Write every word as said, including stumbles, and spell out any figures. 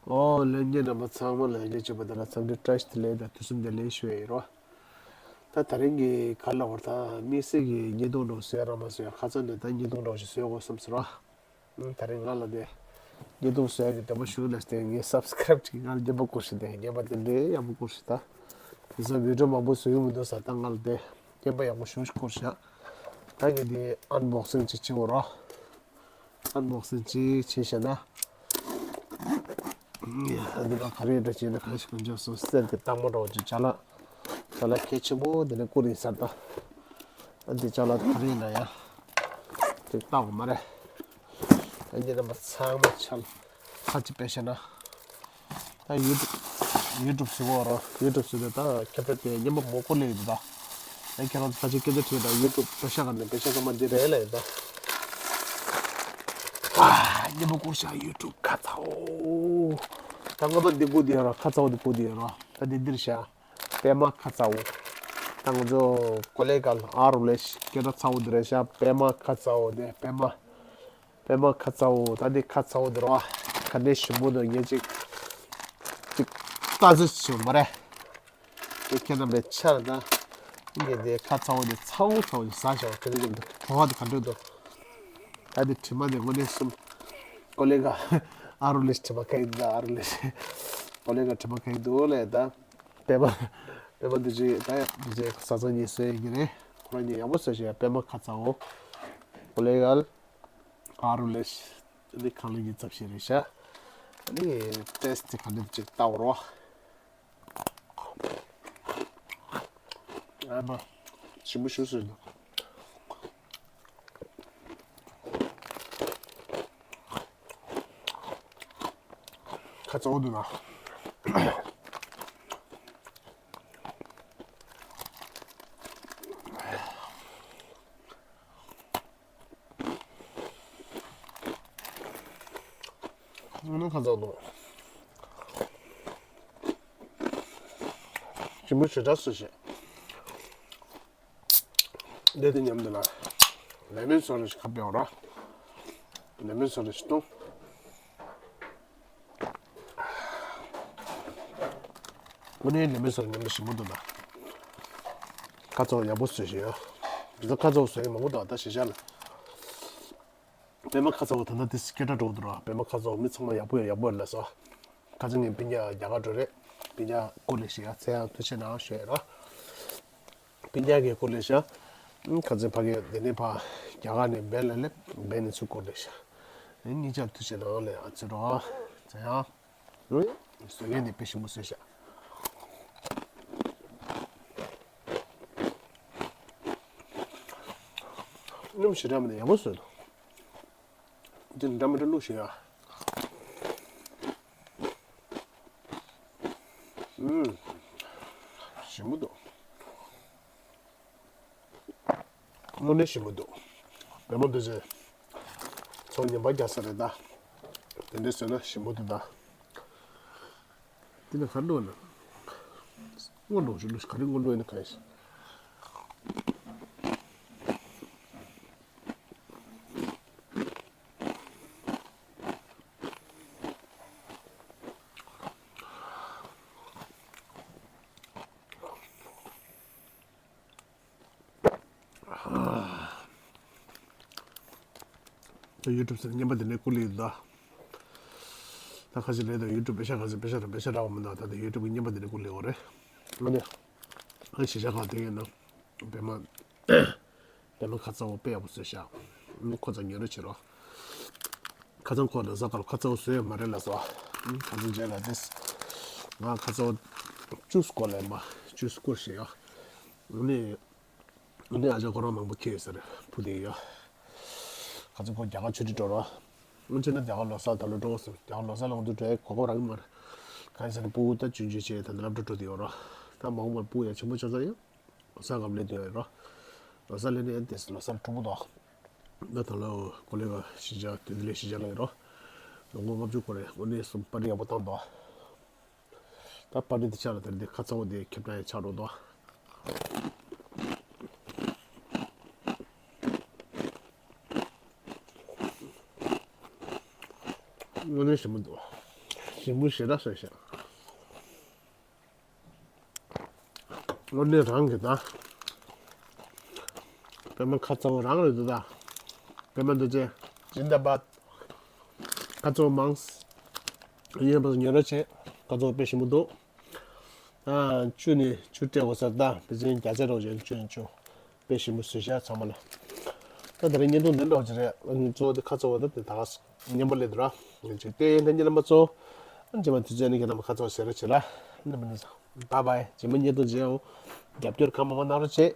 ཨོ་ལྷན་རྒྱས་རྣམ་པ་ཚང་མ་ལ་ཡང་བསྐྱར་བཅར་བ་དེ་ལ་འཚམས་འདྲི་བཀྲ་ཤིས་བདེ་ལེགས་དང་དུས་གསུམ་བདེ་ལེགས་ཞུ་ཡ་ཡིན་རོ། ད་དེ་རིང་གི་ག་ལ་བར་ད་དམིགས་བསལ་གྱི་བརྙན་ཐུང་འདྲ་བཟོ་ཡ་རག་མ་སོང་ཡ། ཁ་སང་ནས་ད་བརྙན་ཐུང་འདྲ་བོ་ཞིག་བཟོ་དགོས་བསམ་སོང་རོ། ཨང་། དེ་རིང་ང་ལ་དེ་བརྙན་ཐུང་བཟོ་ཡ་གི་འདོད་པ་ཞུ་ལ་སྟེ་ངའི་སབ་སི་ཀ་རེབ་ཅིག་ང་ལ་རྔན་པ་བསྐུར་ཞིག་དེ་རྔན་པ་དེ་འདྲའི་ཡག་པོ་བསྐུར་ཞིག་ད་དེང་སང་བི་ཌི་ཡོ་མང་པོ་བཟོ་གི་མི་འདུག་ས། ད་ང་ལ་དེ་རྔན་པ་ཡག་པོ་ཞེ་པོ་ཞིག་བསྐུར་ཤག་ད་ངས་དེ་ཨན་བོག་སིང་ཅིག་བྱེད་དགོས་རོ། ཨན་བོག་སིང་ཅིག་བྱས་བཞག་ན། ཨ་འདི་ལ་ག་རེ་འདྲ་བྱས་ན་གང་ཞིག་གང་ཅག་སོང་གསེར་གྱི་རྟགས་མ་འདྲ་བོ་ཅིག་ཅ་ལག་ཅ་ལག་གལ་ཆེན་པོ་འདི་ནས་བསྐུར་ཡིན་ས་ད། ཨ་འདི་ཅ་ལག་ག་རེ་ཡིན་ན་ཡ། དེ་བལྟ་དགོས་མ་རེད། ཨ་འདི་རྣམ་པ་ཚང་མ་ཆ་ལ་ཁ་ཅིག་དཔེ་བཤད་ན། ད་ཡུ་ཊུབ་ཡུ་ཊུབ་བཟོ་བ་རོ། ཡུ་ཊུབ་བཟོ་དེ་ད་ཁྱབ་བསྒྲགས་དེ་རྔན་པ་མང་པོ་བསྐུར་ལེ་ཡོད་ད། ཨེ་ཁྱེད་རང་ཚོ་ཁ་ཆེ་སྐད་ཆ་དྲིས་དང་ཡུ་ཊུབ་པེ་ཤ་ག་ནས་པེ་ཤ་ཚང་མ་འདི་རེད་ལེ་ད། ཨ་རྔན་པ་བསྐུར་ཤག་ཡུ་ཊུབ་ཁ་ཚ་བོ། ད་ང་ཚོ་འདི་བསྐུར་དེ་ཡོད་ར། ཁ་ཚ་བོ་འདི་བསྐུར་དེ་ཡོད་ར། ད་འདི་འདིར་ཤག་པད་མ་ཁ་ཚ་བོ། ད་ང་ཚོ་ཀོ་ལེ་གལ་ཨ་རུ་ལེ་སྐད་གྲགས་ཚ་བོ་འདི་རེད་ཤག་པད་མ་ཁ་ཚ་བོ་དེ་པད་མ། པད་མ་ཁ་ཚ་བོ། ད་འདི་ཁ་ཚ་བོ་འདི་རོ། ག་འདྲའི་ཞིམ་པོ་འདུག་ངས་ཅིག་ཅིག་ལྟ་ཚོད་བྱུང་མ་རེད། དེ་ཁྱེད་རྣམ་པའི་ཆ་ལ་ད་ངས་དེ་ཁ་ཚ་བོ་འདི་ཚ་བོ་ཚ་བོ་ཞིག་ཟ་བྱ་བ་ག་འདྲ་འདུག་གྲོད་ཁོག་དེ་ག་འདྲ་འདུག་ད་འདི་དྲི་མ་འདི་དངོས་གནས་གསུམ། ཀོ་ལེ་ག་ཨ་རུ་ལེ་དྲི་མ་ག་ཡིན་འདུག་ཨ་རུ་ལེ་ཀོ་ལེ་ག་དྲི་མ་ག་ཡིན་འདུག་ལས་ད། པད་མ། པད་མ་འདི་ཅིག་ད་ཡ་འདི་ཅིག་བཟའ་ཚང་གཉིས་བཟོས་ཡིན་གྱི་རེད། ཁོ་རང་གཉིས་ཡག་པོ་བཟོས་ཤག་པད་མ་ཁ་ཚ་བོ། ཀོ་ལེ་གལ། ཨ་རུ་ལེ། འདི་ཁང་ལེ་གི་ཚབ་ཞིག་རེད་ཤག་ཨ་ནི་ཏེས་ཊི་ག་འདྲ་ཅིག་ལྟ་བ་རོ། ཨ་མ། ཞིམ་པོ་ཞེ་པོ་ཞིག་འདུག་ཁ་ཚ་བོ་འདུག་ན། ཨ་ནི་ཁ་ཚ་བོ་འདུག་ཞིམ་པོ་ཞེ་དྲག་སུ་ཞིག་འདི་དེ་མཉམ་དུ་ལ། ལེ་མོན་སོ་ཌ་ཞིག་ཁ་ཕྱེ་འོ་ར། ལེ་མོན་སོ་ཌ་ཞིག་བཏུང་། དངོས་གནས་ལེ་མོན་སོ་ཌ་མཉམ་དུ་ཞིམ་པོ་འདུག་ན། ཁ་ཚ་བོ་ཡག་པོ་བཟོས་ཤག་ཡ། འདི་ཚོ་ཁ་ཚ་བོ་བཟོས་ཡིན་མང་པོ་འདུག་ད་གཞིས་ཆགས་ལ། པད་མ་ཁ་ཚ་བོ་ད་ལྟ་དེ་སྐད་གྲགས་འགྲོ་འདུག་ར། པད་མ་ཁ་ཚ་བོ་མི་ཚང་མ་ཡག་པོ་ཡོད་ཡག་པོ་ཡོད་ལབ་སོང་། ཁ་སང་ངས་སྤུན་ཀྱག་རྒྱ་གར་འགྲོ་རེད། སྤུན་ཀྱག་བསྐུར་ལེ་ཞིག་ཡ་ཚེ་ཡང་ཐུགས་རྗེ་གནང་ཞུ་ཡ་ར། སྤུན་ཀྱག་གིས་བསྐུར་ལེ་ཤག་ཁ་སང་ཕ་གི་དེ་ནས་ཕ་རྒྱ་གར་ནས་བན་ལ་སླེབས། བན་ནས་ཚུར་བསྐུར་ལེ་ཤག་ཨེ་གཉིས་ཆ་ཐུགས་རྗེ་གནང་ལེ་ཨ་ཙི་རོ། ཚེ་ཡང་། བཟོ་མཁན་དེ་དཔེ་ཞིམ་པོ་བཟོས་ཤག་སྣུམ་ཞེ་དྲག་མེད་ན་ཡག་པོ་བཟོས་འདུག་འདི་འདྲ་མི་འདྲ་བླུགས་ཤིག་ཡ། ཨུམ། ཞིམ་པོ་འདུག་དངོས་གནས་ཞིམ་པོ་འདུག་པད་མ་འདི་ཚོས་ཚོང་ཉམས་པ་རྒྱག་ས་རེད་ད། དེ་འདྲས་བཟོས་ན་ཞིམ་པོ་འདུག་ད། འདི་ནི་ག་འགྲོ་ན། སྔོན་འགྲོ་ཞིག་ལུས་ག་རེ་སྔོན་འགྲོ་ཡིན་ན་ག་ཡིན། ད་ཡུ་ཊུབ་ཟེར་ན་རྔན་པ་འདི་ནས་བསྐུར་ལེ་ཡོད་ད། ད་ཁ་ཤས་ལས་ད་ཡུ་ཊུབ་པེ་ཤ་ག་ཚོད་པེ་ཤ་ར་པེ་ཤ་རག་པ་མི་འདུག་ད་ད་ཡུ་ཊུབ་ཀྱི་རྔན་པ་འདི་ནས་བསྐུར་ལེ་ཡོད་རེད། ཨ་ནི། ཨ་གཞིས་ཆགས་ཁག་དེ་ཡིན་ན། པད་མ། པད་མ་ཁ་ཚ་བོ་དཔེ་ཡག་པོ་བཟོས་ཤག་ཨ་ཁོ་ཚོ་ཉོ་རོགས་བྱེད་རོགས། ཁ་སང་ཁོ་ན་ས་ཀར་ཁ་ཚ་བོ་བཟོས་ཡོད་མ་རེད་ལབ་སོང་། ཁ་སང་རྗེས་ལ་དེས། ང་ཁ་ཚ་བོ་ཅུས་སྐོར་ལས་མ་ཅུས་སྐོར་ཞིག་ཡོད། ཨ་ནི། ཨ་ནི་ཨ་ཅག་ཁོ་རང་མང་པོ་ཁྱེར་ཡོད་ས་རེད་བུ་དེ་ཡོད། ཁ་སང་ཁོ་རྒྱ་གར་ཆུ་ཁྲིད་འགྲོ་རོགས། སྔོན་ཆད་ན་རྒྱ་གར་ལོ་གསར་ད་ལོ་འགྲོ་དགོས་སོང་། རྒྱ་གར་ལོ་གསར་ལ་ང་ཚོ་འགྲོ་ཡའི་གོ་སྐབས་རག་གི་མ་རེད། གང་ཡིན་ཟེར་ན་སྤུ་གུ་ད་ཆུང་ཆུང་བྱས་ད་ལྟ་སློབ་གྲྭ་འགྲོ་བསྡད་ཡོད་རོགས། ད་མ་འོངས་པར་སྤུ་གུ་ཡང་ཆེན་པོ་ཆགས་ཚར་ཡོད། ལོ་གསར་སྐབས་སླེབས་བསྡད་ཡོད་རོགས། ལོ་གསར་སླེབས་ནས་ཡང་དེ་ལོ་གསར་འཁྲུག་པོ་འདུག་ད་ད་ལོ་ཀོ་ལེ་ག་གཞིས་ཆགས་དེ་ལས་གཞིས་ཆགས་ལ་ཡོད་རོགས། ལོ་ངོ་ལྔ་བཅུ་འཁོར་རེད། དངོས་གནས་སུ་པར་ཊི་ཡག་པོ་བཏང་འདུག་ད་པར་ཊི་འདི་ཆགས་ལ་དེར་འདི་ཁ་ཚ་བོ་འདི་ཁེབས་ཀྱང་ཡང་ཆགས་འགྲོ་འདུག་དངོས་གནས་ཞིམ་པོ་འདུག་ཞིམ་པོ་ཞེ་དྲག་བཟོས་ཤག་ཨོ་ནི་རང་གི་ད། པད་མ་ཁ་ཚ་བོ་རང་རེད་འདུག་ད། པད་མ་འདུག་ཅེ། སྦྱིན་བདག་པ། ཁ་ཚ་བོ་མང་། ཡིན་པ་ཉོ་རོགས་བྱེད། ཁ་ཚ་བོ་དཔེ་ཞིམ་པོ་འདུག་ཨ། ཆུ་ནི་ཆུ་སྤྲད་དགོས་ས་ད་བེ་ཚིན་རྒྱ་ཆེ་རོགས་བྱེད། ཆུ་ནི་ཆུ། དཔེ་ཞིམ་པོ་བཟོས་ཤག་ཚང་མ་ལ། ད་དེ་རིང་བརྙན་ཐུང་འདི་འདྲ་བོ་ཅིག་རེད། གཙོ་བོ་དེ་ཁ་ཚ་བོ་ད་དེ་ད་ག་སྙན་པོ་སླེབས་འདུག་ར། ངས་ཅིག་བལྟས་ཡིན་ད་ཉིན་རྣམ་པ་ཚོ། རྗེས་མ་དུས་ཚོད་ནི་ཁྱེད་རྣམ་པ་ཁ་ཚ་བོ་ཟེར་རོགས་བྱེད་ལ། རྣམ་པ་ནི་ས། བཱའི་བཱའི། རྗེས་མ་བརྙན་ཐུང་མཇལ་ཡོང་། རྒྱབ་སྐྱོར་གང་མང་མང་གནང་རོགས་བྱེད།